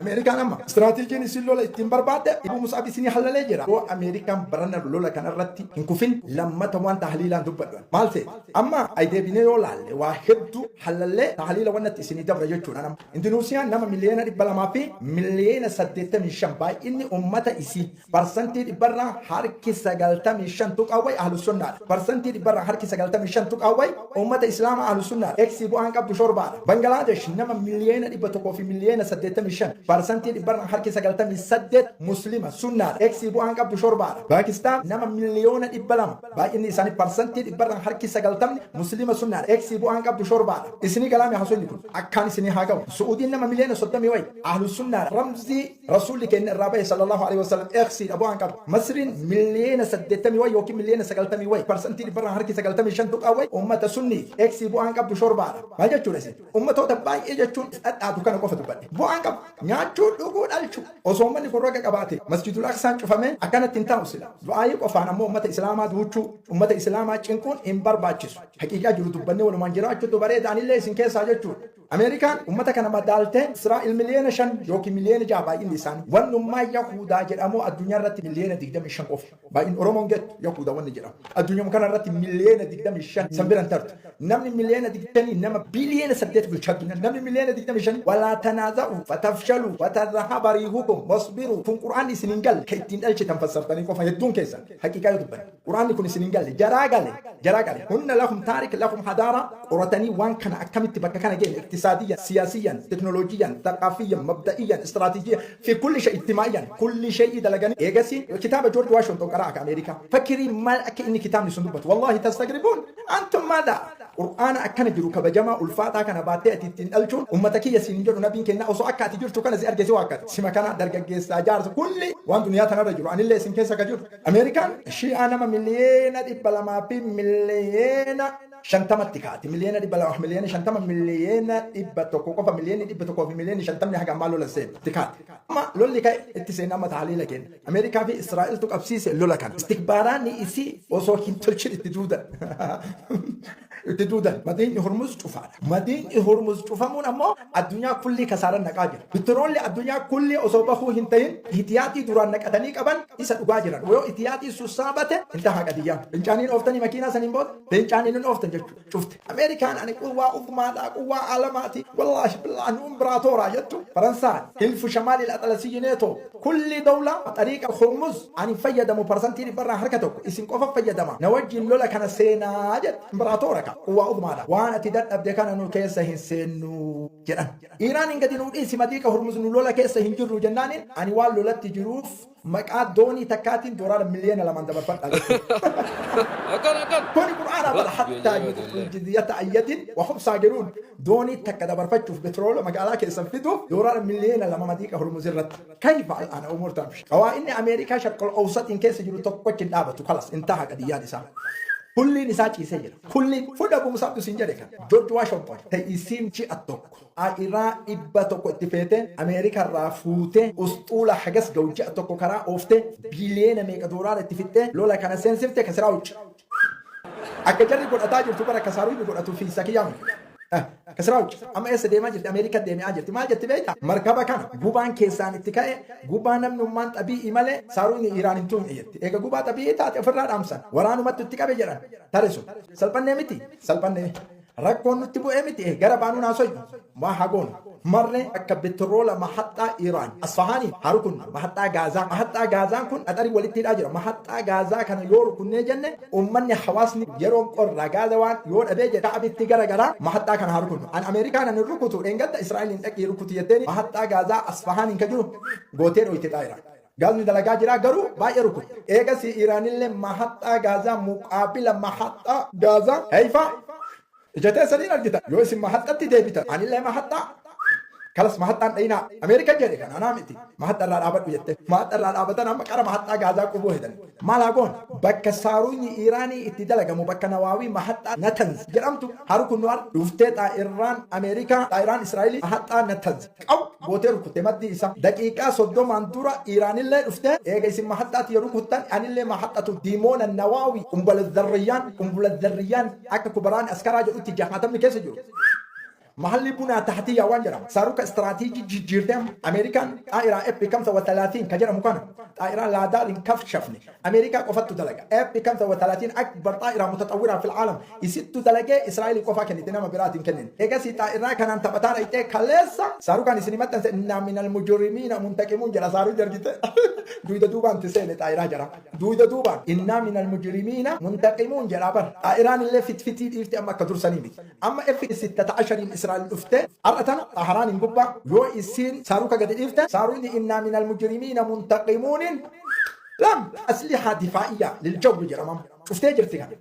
Ameerikaan amma istiraateejiin isin lola ittiin barbaadde Abu Mus'ab isinii hallalee jira. Yoo Ameerikaan barana lola kanarratti hin kufin, lammata waan tahliilaan dubbadhu. Maal seete? Amma ay deebinee yoo laalle, waa hedduu hallallee tahliila wannatti isinii dabra jechuudha. Nama Indunuusiyaan nama 285,000,000 baay'inni ummata isii, 95.1% wayi ahlu sunnaadha. 95% tuqaa wayi ummata islaamaa ahlu sunnaadha. Eksii bu'aan qabdu shorbaadha. Bangalaadesh nama 185,000,000, 98% muslima sunnaadha. Eksii bu'aan qabdu shorbaadha. Paakistaan nama 200,000,000 baay'inni isaanii, 90% muslima sunnaadha. Eksii bu'aan qabdu shorbaadha. Isinii galaame haasofni kun akkaan isinii haa ga'u. Su'uudiin nama 30,000 wayi ahlu sunnaadha. Ramzii rasuulli keenya irraa bahe sallallahu alaihi wasallam, eksiidha, bu'aan qabdu. Masriin 80,000,000 wayi yookiin 90,000,000 wayi, 95% tuqaa wayi ummata sunnii, eksii bu'aan qabdu shorbaadha. Maal jechuudha isin? Ummatoota baay'ee jechuun dhadhaatu kana qofa dubbadhe. Bu'aan qabu nyaachuu, dhuguu, dhalchuu. Osoo uummanni kun raga qabaate Masjidul Aqsaan cufamee akkanatti hin taa'u sila. Du'aayii qofaan ammoo ummata islaamaa duuchuu, ummata islaamaa cinquun hin barbaachisu. Haqiiqaa jiru dubbannee walumaan jiraachuutu bareeda, anillee isin keessaa jechuudha. Ameerikaan ummata kana madaaltee Israa'el 5 miliyoona yookiin 6 miliyoona baay'inni isaanii. Wannummaa Yahudaa jedhamu addunyaa irratti 25 miliyoona qofa. Baay'in Oromoon gettu Yahudaa wanni jedhamu. Addunyaa kana irratti 25 miliyoona san biran tartu. Namni 20 miliyoona nama biliyoona 8 bulchaa addunyaa. Namni 25 miliyoona ولا تنازعوا فتفشلوا وتذهب ريحكم واصبروا. Kun Qur'aanni isin hin galle, kan ittiin dhalchitan fassartanii qofa hedduun keessan. Haqiiqaa yoo dubbanne. Qur'aanni kun isin hin galle. Jaraa gale. Jaraa gale. هن لهم تاريخ، لهم حضارة. Qoratanii waan kana akkamitti bakka kana geenye, اقتصاديا، سياسيا، تكنولوجيا، ثقافيا، مبدئيا، استراتيجيا، في كل شيء، اجتماعيا، كل شيء dalaganii eegasi kitaaba George Washington qaraa akka Ameerikaa. Fakkirii maal akka inni kitaabni sun dubbatu. والله تستغربون أنتم ماذا. Qur'aana akkana jiru kabajamaa ulfaataa kana baattee ati ittiin dhalchuun ummata kiyya siin jedhu nabiin kenna osoo akka ati jirtu kana si arge si waakkate. Sima kana dargaggeessaa, jaarsa, kulli waan duniyaa tanarra jiru, anillee isin keessa ka jiru. Ameerikaan shi'aa nama 250,000,000 kaati. 250,000,000, 100 miliyoona qofa, 150,000,000 haga ammaa lola seenu itti kaati. Amma lolli ka'e itti seena, amma tahliila kenna. Ameerikaa fi Israa'eltu qabsiise lola kana. Istikbaaraanni isii osoo hin tolchin itti duudan. Itti duudan. Madiinni Hormuz cufaadha. Madiinni Hormuz cufamuun ammoo addunyaa kullii kasaaran naqaa jira. Bitiroolli addunyaa kullii osoo bahuu hin ta'in ihtiyaatii duraan naqatanii qaban isa dhugaa jiran. Yoo ihtiyaatii sussaabate hin tahaa qadiyyaan. Fincaaniin ooftanii makiinaa saniin booda fincaaniin hin ooftan jechuudha. Cufte. Ameerikaan ani قوة عظمى dha, قوة عالمaati. والله بالله nu imbraatooraa jettu. Faransaan حلف شمال الأطلسي ناتو كل دولة طريقة Hormuz ani fayyadamu 1% isin qofa fayyadama. Na wajjin lola kana seenaa jette. Imbraatoora ka قوة عظمى dha. Waan ati dadhabde kana nu keessa hin seennu jedhan. Iraan hin gadi nuu dhiisi madiiqa Hormuz, nu lola keessa hin jirru jennaaniin, ani waan lolatti jiruuf maqaa doonii takkaatiin doolaara 2 miliyoona dabarfadha jechuudha. Akkan akkan. Kuni Qur'aana bara حتى يعطوا الجزية عن يد وهم صاغرون. Doonii takka dabarfachuuf, petroola magaalaa keessan fiduuf doolaara 2 miliyoona madiiqa Hormuz irratti. كيف الآن أمور تمشي؟ Qawaa'inni Ameerikaa Sharqal Awsatiin keessa jiru tokkochi hin dhaabatu, خلاص انتهى qadiyyaan isaa. Kulliin isaa ciisee jira. Kulliin fudha buusaatu siin jedhe kana. George Washington ta'e isiin ji'a tokko a'iraa 100 itti feete Ameerikarraa fuutee usxuula hagas ga'u ji'a tokko karaa ooftee biliyeena meeqa doolaara itti fixxee lola kana seensifte kasiraa hucci. Akka jarri godhataa jirtu bara kasaaruu inni godhatu fi sakiyyamu. Kasiraa hucci. Amma eessa deemaa jirti? Ameerikaa deemaa jirti. Maal jetti beektaa? Markaba kana gubaan keessaan itti ka'e, gubaa namnummaan xabii'ii malee saaruun Iraan hin tuqne jetti. Eega gubaa xabii'ii taate ofirraa dhaamsan. Waraanumatti itti qabe jedhan. Tarisu. Salphannee miti? Salphannee. Rakkoon nutti bu'ee miti, gara baanuu naasoy waa hagoon marree akka betroola mahaxxaa Iraan Asfahaanii haa rukunnu, mahaxxaa Gaazaa. Mahaxxaa Gaazaan kun qaxarii walitti hidhaa jira. Mahaxxaa Gaazaa kana yoo rukunnee jenne, ummanni hawaasni yeroo qorraa Gaaza waan yoo dhabee jedhe ka'abitti gara garaa. Mahaxxaa kana haa rukunnu. An Ameerikaan ani rukutu dheengadda Israa'eliin dhaqii rukutu jetteeni mahaxxaa Gaazaa Asfahaaniin ka jiru gootee dhoyte xaayiraan. Gaazni dalagaa jira, garuu baay'ee rukutu. Eegas Iraanillee mahaxxaa Gaazaa muqaabila mahaxxaa Gaazaa Hayfaa ija teessaniin argitan. Yoo isin mahaxxatti deebitan, anillee mahaxxaa kalas mahaxxaan dhayinaa Ameerika jedhe kan anaa miti. Mahaxxa irraa dhaabadhu jette. Mahaxxa irraa dhaabatan, amma qara mahaxxaa Gaazaa qubuu hedan. Maal haa goon? Bakka saaruunyi Iraanii itti dalagamu, bakka nawaawii mahaxxaa Natanz jedhamtu haa rukunnu. Har dhuftee xaa'irraan Ameerikaa, xaa'iraan Israa'elii mahaxxaa Natanz qabu gootee rukutte maddii isaa. Daqiiqaa 30n dura Iraanillee dhuftee, eega isin mahaxxaatti yoo rukuttan, anillee mahaxxatu diimoona nawaawii qumbala zarriyyaan, qumbula zarriyyaan akka kubaraan askaraa jedhutti jahaatamni keessa jiru. Mahalli bunaa tahtiyyaa waan jedhamu. Saaruka istiraatiijii jijjiirtee Ameerikaan xaa'iraa F 35 ka jedhamu kana, xaa'iraa laadaar hin kafshafne Ameerikaa qofattu dalaga. F 35 أكبر طائرة متطورة في العالم isittu dalagee Israa'elii qofaa kennite, nama biraatiin kennin. Egasii xaa'iraa kanaan taphataa dhayxee kaleessa saarukaan isin maxxanse إنا من المجرمين منتقمون jedha. Saaruu jargite duyda duubaan tiseene xaa'iraa jara. Duyda duubaan إنا من المجرمين منتقمون jedha bar. Xaa'iraan illee fitfitii dhiifte, amma akka dursanii miti. Amma F 16 Israa'el dhufte har'a tana Xaharaan hin gubbaa yoo isiin saaruka gadi dhiifte, saaruun إنا من المجرمين منتقمون lam أسلحة دفاعية للجو jedhamam cuftee jirti kana.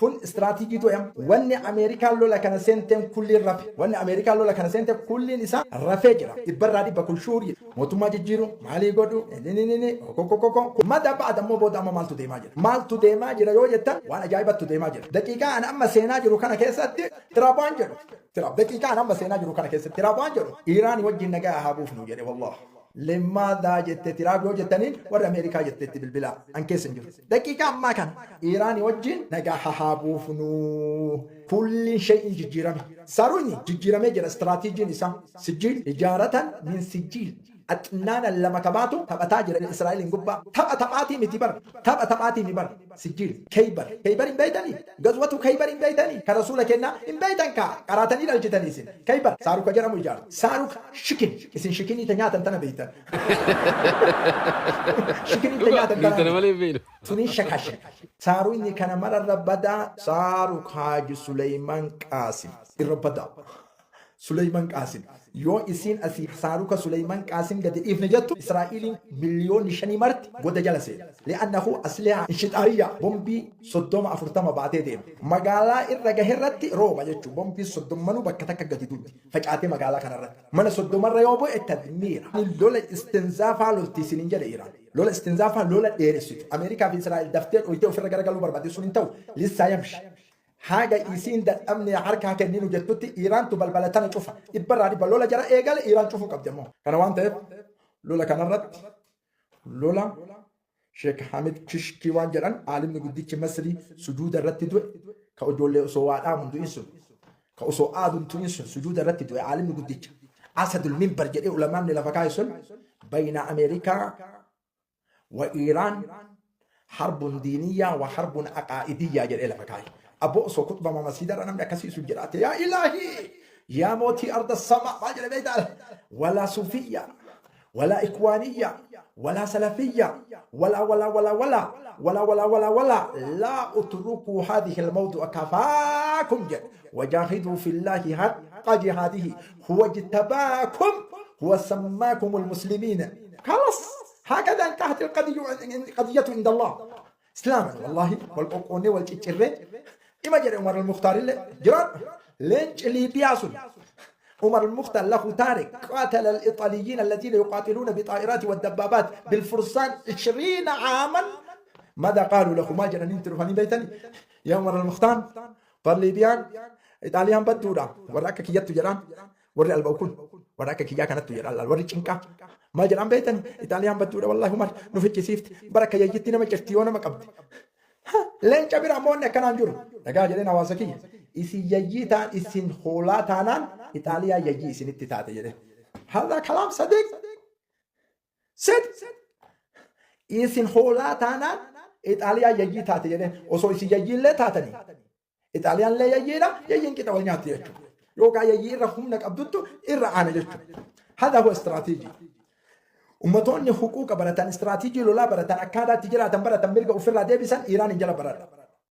Kun istiraatiijii to'am. Wanni Ameerikaan lola kana seenteen kulliin rafe. Wanni Ameerikaan lola kana seente kulliin isaa rafee jira. Dhibbarraa dhibba kun shuurii. Mootummaa jijjiiru maalii godhu ni kokokoko. Mada ba'ad ammoo booda amma maaltu deemaa jira? Maaltu deemaa jira yoo jettan, waan ajaa'ibatu deemaa jira. Daqiiqaa ani amma seenaa jiru kana keessatti Tiraabaan jedhu. Tiraab daqiiqaa ani amma seenaa jiru kana keessatti Tiraabaan jedhu. Iiraan wajjin nagaa haa buufnu jedhe wallah. Limaadaa jette Tiraab yoo jettaniin, warra Ameerikaa jetteetti bilbilaa an keessa hin jiru. Daqiiqaa ammaa kana Iiraanii wajjin nagaa haa buufnu. Kulli shay'in jijjiirame. Saruuni jijjiiramee jira istiraatiijiin isaa. سجيل حجارة من سجيل. Axnaana lama kabaatu taphataa jira Israa'eliin gubbaa. Tapha taphaatii miti bar. Tapha taphaatii mi bar. سجيل. Keybar. Keybar hin beeytanii? Gazwatu Keybar hin beeytanii? Ka rasuula kennaa hin beeytan kaa. Qaraatanii dhalchitanii isin. Keybar. Saaruka jedhamu ijaara. Saaruk shikin. Isin shikinii ta nyaatan tana beeytan. Shikinii ta nyaatan Tana tana. malee hin beeknu. Tuni shakashe. Saaruun kana mararra badaa Saaruk Haaji Suleyman Qaasim irra badaa. Suleyman Qaasim. Yoo isiin asii saaruka Suleyman Qaasim gadi dhiifne jettu, Israa'iliin 5 miliyoonni marti goda jala seena. لأنه أسلحة انشطارية bombii 30 40 baatee deema. Magaalaa irra gahe irratti rooba jechuun bombii 30nuu bakka takka gadi duuti. Facaatee magaalaa kanarratti. Mana 30rra yoo bu'e tadmiira. Lola istinzaafaa lolti isiniin jedhe Iraan. Lola istinzaafaa, lola dheeressitu. Ameerikaa fi Israa'el daftee dhoyitee ofirra garagaluu barbaade, sun hin ta'u. لسه يمشي. Haga isiin dadhabne harkaa kenninu jettutti Iraantu balbala tana cufa. Dhibbarraa dhibba lola jara eegale Iraan cufuu qabdi ammoo. Kana waan ta'eef lola kanarratti lola Sheek Hamid Kishkii waan jedhan, aalimni guddichi Masrii sujuuda irratti du'e, ka ijoollee osoo waa dhaamu du'in sun, ka osoo aaduun tu'in sun sujuuda irratti du'e, aalimni guddicha. أسد المنبر jedhee ulamaanni lafa kaa'e sun, بين أمريكا وإيران حرب دينية وحرب عقائدية jedhee lafa kaa'e. Abboo osoo kutbama masiidarra namni akkasii sun jiraate, yaa ilaahi yaa mootii أرض السماء maal jedhe beektaa? ولا صوفية ولا إخوانية ولا سلفية ولا ولا ولا ولا ولا ولا ولا ولا لا اتركوا هذه الموضوع، كفاكم جد وجاهدوا في الله حق جهاده هو اجتباكم هو سماكم المسلمين. خلاص، هكذا انتهت القضية، قضية عند الله اسلاما والله والقوقوني والچچرة إما جري عمر المختار اللي جران لينش ليبيا سن عمر المختار له تارك قاتل الإيطاليين الذين يقاتلون بطائرات والدبابات بالفرسان 20 عاما. ماذا قالوا له؟ ما جرى تلفاني بيتني يا عمر المختار فالليبيان إيطاليان بدورا وراك كياتو جران warri alba'u kun warra akka kiyyaa kanattu jedha laal warri cinqaa maal jedhaan beektan? Itaaliyaan badduudha wallaahi Umar, nu ficcisiifti bara akka yayyitti nama cirti yoo nama qabdi. Leenca bira ammoo wanni akkanaan jiru dhagaa jedheen hawaasa kiyya, isin yayyii ta'an, isin hoolaa taanaan Itaaliyaa yayyii isinitti taate jedheen. هذا كلام صديق صدق. Isin hoolaa taanaan Itaaliyaa yayyii taate jedheen. Osoo isin yayyii illee taatanii Itaaliyaan illee yayyiidha, yayyiin qixa wal nyaatti jechuudha. Yookaan yayyii irra humna qabduttu irra aana jechuudha. هذا هو استراتيجي. Ummatoonni huquuqa baratan, istiraatiijii lolaa baratan, akkaataa itti jiraatan baratan, mirga ofirraa deebisan Iraan hin jala baradha.